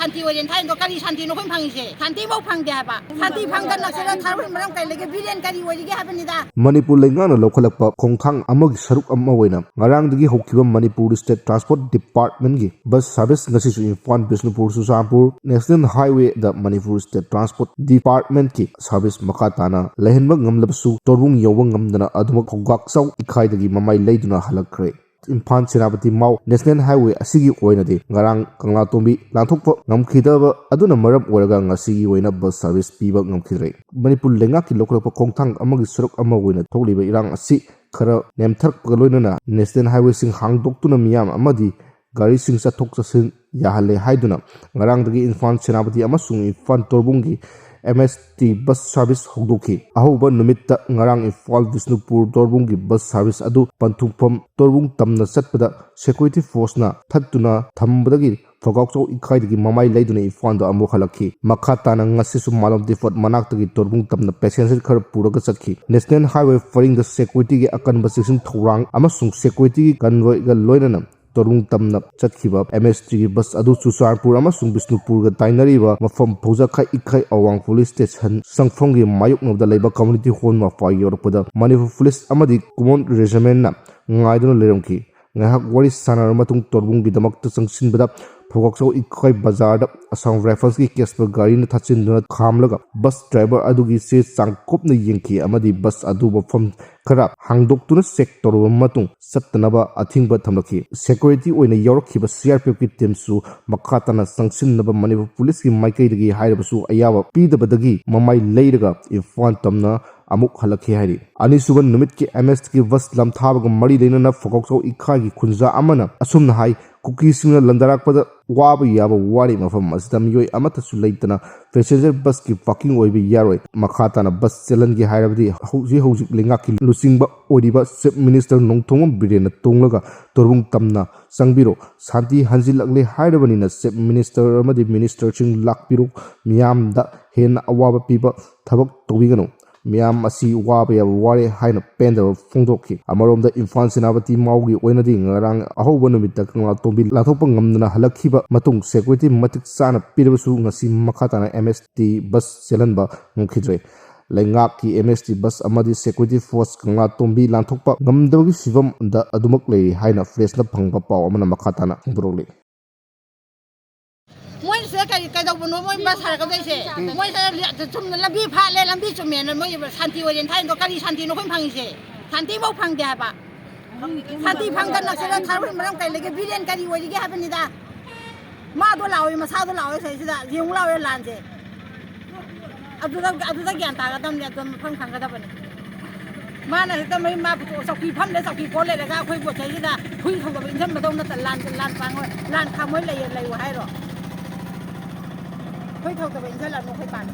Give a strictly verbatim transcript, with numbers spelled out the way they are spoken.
ꯁꯥꯟꯇꯤ ꯑꯣꯏꯔꯦꯅ ꯊꯥꯏꯅꯗꯣ ꯀꯔꯤ ꯁꯥꯟꯇꯤꯅꯣ ꯑꯩꯈꯣꯏ ꯐꯪꯉꯤꯁꯦ? ꯁꯥꯟꯇꯤꯐꯥꯎ ꯐꯪꯗꯦ ꯍꯥꯏꯕ꯫ ꯁꯥꯟꯇꯤ ꯐꯪꯗꯅ ꯁꯤꯗ ꯊꯥꯔꯨꯕ ꯃꯔꯝ ꯀꯔꯤ ꯂꯩꯒꯦ? ꯕꯤꯔꯦꯟ ꯀꯔꯤ ꯑꯣꯏꯔꯤꯒꯦ ꯍꯥꯏꯕꯅꯤꯗ꯫ ꯃꯅꯤꯄꯨꯔ ꯂꯩꯉꯥꯛꯅ ꯂꯧꯈꯠꯂꯛꯄ ꯈꯣꯡꯊꯥꯡ ꯑꯃꯒꯤ ꯁꯔꯨꯛ ꯑꯃ ꯑꯣꯏꯅ ꯉꯔꯥꯡꯗꯒꯤ ꯍꯧꯈꯤꯕ ꯃꯅꯤꯄꯨꯔ ꯁ꯭ꯇꯦꯠ ꯇ꯭ꯔꯥꯟꯁꯄꯣꯔꯠ ꯗꯤꯄꯥꯔꯠꯃꯦꯟꯒꯤ ꯕꯁ ꯁꯥꯔꯚꯤꯁ ꯉꯁꯤꯁꯨ ꯏꯝꯐꯥꯜ ꯕꯤꯁꯅꯨꯄꯨꯔ ꯆꯨꯔꯆꯥꯟꯄꯨꯔ ꯅꯦꯁꯅꯦꯜ ꯍꯥꯏꯋꯦꯗ ꯃꯅꯤꯄꯨꯔ ꯁ꯭ꯇꯦꯠ ꯇ꯭ꯔꯥꯟꯁꯄꯣꯔꯠ ꯗꯤꯄꯥꯔꯠꯃꯦꯟꯠꯀꯤ ꯁꯥꯔꯚꯤꯁ ꯃꯈꯥ ꯇꯥꯅ ꯂꯩꯍꯟꯕ ꯉꯝꯂꯕꯁꯨ ꯇꯣꯔꯕꯨꯡ ꯌꯧꯕ ꯉꯝꯗꯅ ꯑꯗꯨꯃꯛ ꯐꯧꯒꯥꯛꯆꯥꯎ ꯏꯈꯥꯏꯗꯒꯤ ꯃꯃꯥꯏ ꯂꯩꯗꯨꯅ ꯍꯜꯂꯛꯈ꯭ꯔꯦ꯫ ꯏꯝꯐꯥꯜ ꯁꯦꯅꯥꯄꯇꯤ ꯃꯥꯎ ꯅꯦꯁꯅꯦꯜ ꯍꯥꯏꯋꯦ ꯑꯁꯤꯒꯤ ꯑꯣꯏꯅꯗꯤ ꯉꯔꯥꯡ ꯀꯪꯂꯥꯇꯣꯝꯕꯤ ꯂꯥꯟꯊꯣꯛꯄ ꯉꯝꯈꯤꯗꯕ ꯑꯗꯨꯅ ꯃꯔꯝ ꯑꯣꯏꯔꯒ ꯉꯁꯤꯒꯤ ꯑꯣꯏꯅ ꯕꯁ ꯁꯥꯔꯚꯤꯁ ꯄꯤꯕ ꯉꯝꯈꯤꯗ꯭ꯔꯦ꯫ ꯃꯅꯤꯄꯨꯔ ꯂꯩꯉꯥꯛꯀꯤ ꯂꯧꯈꯠꯂꯛꯄ ꯈꯣꯡꯊꯥꯡ ꯑꯃꯒꯤ ꯁꯔꯨꯛ ꯑꯃ ꯑꯣꯏꯅ ꯊꯣꯛꯂꯤꯕ ꯏꯔꯥꯡ ꯑꯁꯤ ꯈꯔ ꯅꯦꯝꯊꯔꯛꯄꯒ ꯂꯣꯏꯅꯅ ꯅꯦꯁꯅꯦꯜ ꯍꯥꯏꯋꯦꯁꯤꯡ ꯍꯥꯡꯗꯣꯛꯇꯨꯅ ꯃꯤꯌꯥꯝ ꯑꯃꯗꯤ ꯒꯥꯔꯤꯁꯤꯡ ꯆꯠꯊꯣꯛ ꯆꯠꯁꯤꯟ ꯌꯥꯍꯜꯂꯦ ꯍꯥꯏꯗꯨꯅ ꯉꯔꯥꯡꯗꯒꯤ ꯏꯝꯐꯥꯜ ꯁꯦꯅꯥꯄꯇꯤ ꯑꯃꯁꯨꯡ ꯏꯝꯐꯥꯜ ꯇꯣꯔꯕꯨꯡꯒꯤ ꯑꯦꯝ ꯑꯦꯁ ꯇꯤ ꯕꯁ ꯁꯥꯔꯚꯤꯁ ꯍꯧꯗꯣꯛꯈꯤ꯫ ꯑꯍꯧꯕ ꯅꯨꯃꯤꯠꯇ ꯉꯔꯥꯡ ꯏꯝꯐꯥꯜ ꯕꯤꯁꯅꯨꯄꯨꯔ ꯇꯣꯔꯕꯨꯡꯒꯤ ꯕꯁ ꯁꯥꯔꯚꯤꯁ ꯑꯗꯨ ꯄꯟꯊꯨꯡꯐꯝ ꯇꯣꯔꯕꯨꯡ ꯇꯝꯅ ꯆꯠꯄꯗ ꯁꯦꯀ꯭ꯌꯨꯔꯤꯇꯤ ꯐꯣꯔꯁꯅ ꯊꯠꯇꯨꯅ ꯊꯝꯕꯗꯒꯤ ꯐꯧꯒꯥꯛꯆꯥꯎ ꯏꯈꯥꯏꯗꯒꯤ ꯃꯃꯥꯏ ꯂꯩꯗꯨꯅ ꯏꯝꯐꯥꯜꯗ ꯑꯃꯨꯛ ꯍꯜꯂꯛꯈꯤ꯫ ꯃꯈꯥ ꯇꯥꯅ ꯉꯁꯤꯁꯨ ꯃꯥꯂꯣꯝ ꯗꯤꯐꯣꯠ ꯃꯅꯥꯛꯇꯒꯤ ꯇꯣꯔꯕꯨꯡ ꯇꯝꯅ ꯄꯦꯁꯦꯟꯖꯔ ꯈꯔ ꯄꯨꯔꯒ ꯆꯠꯈꯤ꯫ ꯅꯦꯁꯅꯦꯜ ꯍꯥꯏꯋꯦ ꯄꯔꯤꯡꯗ ꯁꯦꯀ꯭ꯌꯨꯔꯤꯇꯤꯒꯤ ꯑꯀꯟꯕ ꯆꯦꯛꯁꯤꯟ ꯊꯧꯔꯥꯡ ꯑꯃꯁꯨꯡ ꯁꯦꯀ꯭ꯌꯨꯔꯤꯇꯤꯒꯤ ꯀꯟꯚꯣꯏꯒ ꯂꯣꯏꯅꯅ ꯇꯣꯔꯕꯨꯡ ꯇꯝꯅ ꯆꯠꯈꯤꯕ ꯑꯦꯝ ꯑꯦꯁ ꯇꯤꯒꯤ ꯕꯁ ꯑꯗꯨ ꯆꯨꯔꯆꯥꯟꯄꯨꯔ ꯑꯃꯁꯨꯡ ꯕꯤꯁꯅꯨꯄꯨꯔꯒ ꯇꯥꯏꯅꯔꯤꯕ ꯃꯐꯝ ꯐꯧꯖꯈꯥꯏ ꯏꯈꯥꯏ ꯑꯋꯥꯡ ꯄꯨꯂꯤꯁ ꯁ꯭ꯇꯦꯁꯟ ꯆꯪꯐꯝꯒꯤ ꯃꯥꯌꯣꯛꯅꯕꯗ ꯂꯩꯕ ꯀꯝꯃ꯭ꯌꯨꯅꯤꯇꯤ ꯍꯣꯜ ꯃꯄꯥ ꯌꯧꯔꯛꯄꯗ ꯃꯅꯤꯄꯨꯔ ꯄꯨꯂꯤꯁ ꯑꯃꯗꯤ ꯀꯨꯃꯣꯟ ꯔꯦꯖꯤꯃꯦꯟꯅ ꯉꯥꯏꯗꯨꯅ ꯂꯩꯔꯝꯈꯤ꯫ ꯉꯥꯏꯍꯥꯛ ꯋꯥꯔꯤ ꯁꯥꯟꯅꯔꯕ ꯃꯇꯨꯡ ꯇꯣꯔꯕꯨꯡꯒꯤꯗꯃꯛꯇ ꯆꯪꯁꯤꯟꯕꯗ ꯐꯧꯒꯥꯛꯆꯥꯎ ꯏꯈꯥꯏ ꯕꯖꯥꯔꯗ ꯑꯁꯥꯝ ꯔꯥꯏꯐꯜꯁꯀꯤ ꯀꯦꯁꯄꯔ ꯒꯥꯔꯤꯅ ꯊꯥꯠꯆꯤꯟꯗꯨꯅ ꯈꯥꯝꯂꯒ ꯕꯁ ꯗ꯭ꯔꯥꯏꯚꯔ ꯑꯗꯨꯒꯤ ꯆꯦ ꯆꯥꯡ ꯀꯨꯞꯅ ꯌꯦꯡꯈꯤ ꯑꯃꯗꯤ ꯕꯁ ꯑꯗꯨ ꯃꯐꯝ ꯈꯔ ꯍꯥꯡꯗꯣꯛꯇꯨꯅ ꯆꯦꯛ ꯇꯧꯔꯕ ꯃꯇꯨꯡ ꯆꯠꯇꯅꯕ ꯑꯊꯤꯡꯕ ꯊꯝꯂꯛꯈꯤ꯫ ꯁꯦꯀ꯭ꯌꯨꯔꯤꯇꯤ ꯑꯣꯏꯅ ꯌꯥꯎꯔꯛꯈꯤꯕ ꯁꯤ ꯑꯥꯔ ꯄꯤ ꯑꯦꯐꯀꯤ ꯇꯤꯝꯁꯨ ꯃꯈꯥ ꯇꯥꯅ ꯆꯪꯁꯤꯟꯅꯕ ꯃꯅꯤꯄꯨꯔ ꯄꯨꯂꯤꯁꯀꯤ ꯃꯥꯏꯀꯩꯗꯒꯤ ꯍꯥꯏꯔꯕꯁꯨ ꯑꯌꯥꯕ ꯄꯤꯗꯕꯗꯒꯤ ꯃꯃꯥꯏ ꯂꯩꯔꯒ ꯏꯝꯐꯥꯜ ꯇꯝꯅ ꯑꯃꯨꯛ ꯍꯜꯂꯛꯈꯤ ꯍꯥꯏꯔꯤ꯫ ꯑꯅꯤꯁꯨꯕ ꯅꯨꯃꯤꯠꯀꯤ ꯑꯦꯝ ꯑꯦꯁ ꯇꯤꯒꯤ ꯕꯁ ꯂꯝꯊꯥꯕꯒ ꯃꯔꯤ ꯂꯩꯅꯅ ꯐꯧꯒꯥꯎꯆꯥꯎ ꯏꯈꯥꯒꯤ ꯈꯨꯟꯖꯥ ꯑꯃꯅ ꯑꯁꯨꯝꯅ ꯍꯥꯏ, ꯀꯨꯀꯤꯁꯤꯡꯅ ꯂꯟꯗꯥꯔꯛꯄꯗ ꯋꯥꯕ ꯌꯥꯕ ꯋꯥꯔꯦ꯫ ꯃꯐꯝ ꯑꯁꯤꯗ ꯃꯤꯑꯣꯏ ꯑꯃꯠꯇꯁꯨ ꯂꯩꯇꯅ ꯄꯦꯁꯦꯟꯖꯔ ꯕꯁꯀꯤ ꯄꯥꯔꯀꯤꯡ ꯑꯣꯏꯕ ꯌꯥꯔꯣꯏ꯫ ꯃꯈꯥ ꯇꯥꯅ ꯕꯁ ꯆꯦꯜꯍꯟꯒꯦ ꯍꯥꯏꯔꯕꯗꯤ ꯍꯧꯖꯤꯛ ꯍꯧꯖꯤꯛ ꯂꯩꯉꯥꯛꯀꯤ ꯂꯨꯆꯤꯡꯕ ꯑꯣꯏꯔꯤꯕ ꯆꯤꯐ ꯃꯤꯅꯤꯁꯇꯔ ꯅꯣꯡꯊꯣꯝꯕꯝ ꯕꯤꯔꯦꯟꯅ ꯇꯣꯡꯂꯒ ꯇꯣꯔꯕꯨꯡ ꯇꯝꯅ ꯆꯪꯕꯤꯔꯣ꯫ ꯁꯥꯟꯇꯤ ꯍꯟꯖꯤꯜꯂꯛꯂꯦ ꯍꯥꯏꯔꯕꯅꯤꯅ ꯆꯤꯐ ꯃꯤꯅꯤꯁꯇꯔ ꯑꯃꯗꯤ ꯃꯤꯅꯤꯁꯇꯔꯁꯤꯡ ꯂꯥꯛꯄꯤꯔꯣ꯫ ꯃꯤꯌꯥꯝꯗ ꯍꯦꯟꯅ ꯑꯋꯥꯕ ꯄꯤꯕ ꯊꯕꯛ ꯇꯧꯕꯤꯒꯅꯨ꯫ ꯃꯤꯌꯥꯝ ꯑꯁꯤ ꯋꯥꯕ ꯌꯥꯕ ꯋꯥꯔꯦ ꯍꯥꯏꯅ ꯄꯦꯟꯗꯕ ꯐꯣꯡꯗꯣꯛꯈꯤ꯫ ꯑꯃꯔꯣꯝꯗ ꯏꯝꯐꯥꯜ ꯁꯦꯅꯥꯄꯇꯤ ꯃꯥꯎꯒꯤ ꯑꯣꯏꯅꯗꯤ ꯉꯔꯥꯡ ꯑꯍꯧꯕ ꯅꯨꯃꯤꯠꯇ ꯀꯪꯂꯥ ꯇꯣꯝꯕꯤ ꯂꯥꯟꯊꯣꯛꯄ ꯉꯝꯗꯅ ꯍꯜꯂꯛꯈꯤꯕ ꯃꯇꯨꯡ ꯁꯦꯀ꯭ꯌꯨꯔꯤꯇꯤ ꯃꯇꯤꯛ ꯆꯥꯅ ꯄꯤꯔꯕꯁꯨ ꯉꯁꯤ ꯃꯈꯥ ꯇꯥꯅ ꯑꯦꯝ ꯑꯦꯁ ꯇꯤ ꯕꯁ ꯆꯦꯜꯍꯟꯕ ꯉꯝꯈꯤꯗ꯭ꯔꯦ꯫ ꯂꯩꯉꯥꯛꯀꯤ ꯑꯦꯝ ꯑꯦꯁ ꯇꯤ ꯕꯁ ꯑꯃꯗꯤ ꯁꯦꯀ꯭ꯌꯨꯔꯤꯇꯤ ꯐꯣꯔꯁ ꯀꯪꯂꯥ ꯇꯣꯝꯕꯤ ꯂꯥꯟꯊꯣꯛꯄ ꯉꯝꯗꯕꯒꯤ ꯐꯤꯕꯝꯗ ꯑꯗꯨꯃꯛ ꯂꯩꯔꯤ ꯍꯥꯏꯅ ꯄ꯭ꯔꯦꯁꯅ ꯐꯪꯕ ꯄꯥꯎ ꯑꯃꯅ ꯃꯈꯥ ꯇꯥꯅ ꯐꯣꯡꯗꯣꯔꯛꯂꯤ꯫ ꯃꯣꯏꯁꯦ ꯀꯔꯤ ꯀꯩꯗꯧꯕꯅꯣ ꯃꯣꯏ ꯕꯁ ꯍꯥꯏꯔꯛꯀꯗꯣꯏꯁꯦ? ꯃꯣꯏꯁꯦ ꯆꯨꯝꯅ ꯂꯝꯕꯤ ꯐꯥꯠꯂꯦ, ꯂꯝꯕꯤ ꯆꯨꯝꯃꯦꯅ ꯃꯣꯏ ꯁꯥꯟꯇꯤ ꯑꯣꯏꯔꯦꯅ ꯊꯥꯏꯅꯗꯣ ꯀꯔꯤ ꯁꯥꯟꯇꯤꯅꯣ ꯑꯩꯈꯣꯏ ꯐꯪꯉꯤꯁꯦ? ꯁꯥꯟꯇꯤꯐꯥꯎ ꯐꯪꯗꯦ ꯍꯥꯏꯕ꯫ ꯁꯥꯟꯇꯤ ꯐꯪꯗꯅ ꯁꯤꯗ ꯊꯥꯔꯨꯏ ꯃꯔꯝ ꯀꯩ ꯂꯩꯒꯦ? ꯕꯤꯔꯦꯟ ꯀꯔꯤ ꯑꯣꯏꯔꯤꯒꯦ ꯍꯥꯏꯕꯅꯤꯗ꯫ ꯃꯥꯗꯣ ꯂꯥꯛꯑꯣꯏ, ꯃꯁꯥꯗꯣ ꯂꯥꯛꯑꯣꯏ ꯁꯤꯗꯩꯁꯤꯗ ꯌꯦꯡꯉꯨ ꯂꯥꯛꯑꯣꯏ ꯂꯥꯟꯁꯦ꯫ ꯑꯗꯨꯗ ꯑꯗꯨꯗ ꯒ꯭ꯌꯥꯟ ꯇꯥꯒꯗꯕꯅꯤ, ꯑꯗꯨꯝ ꯃꯐꯝ ꯈꯪꯒꯗꯕꯅꯤ꯫ ꯃꯥꯅ ꯍꯦꯛꯇ ꯃꯌꯨꯝ ꯃꯥ ꯄꯨꯊꯣꯛ ꯆꯧꯀꯤ ꯐꯝꯂꯦ, ꯆꯧꯀꯤ ꯀꯣꯜ ꯂꯩꯔꯒ ꯑꯩꯈꯣꯏ ꯄꯣꯠ ꯆꯩꯁꯤꯗ ꯍꯨꯏ ꯊꯧꯗꯕ ꯏꯟꯁꯤꯟꯕꯗꯧ ꯅꯠꯇ ꯂꯥꯟ ꯂꯥꯟ ꯄꯥꯡꯉꯣꯏ, ꯂꯥꯟ ꯈꯥꯝꯃꯣꯏ ꯂꯩꯌꯦ ꯂꯩꯌꯨ ꯍꯥꯏꯔꯣ? ꯍꯨꯏ ꯊꯧꯗꯕ ꯏꯟꯁꯤꯜꯂꯅꯨ ꯑꯩꯈꯣꯏ ꯄꯥꯟ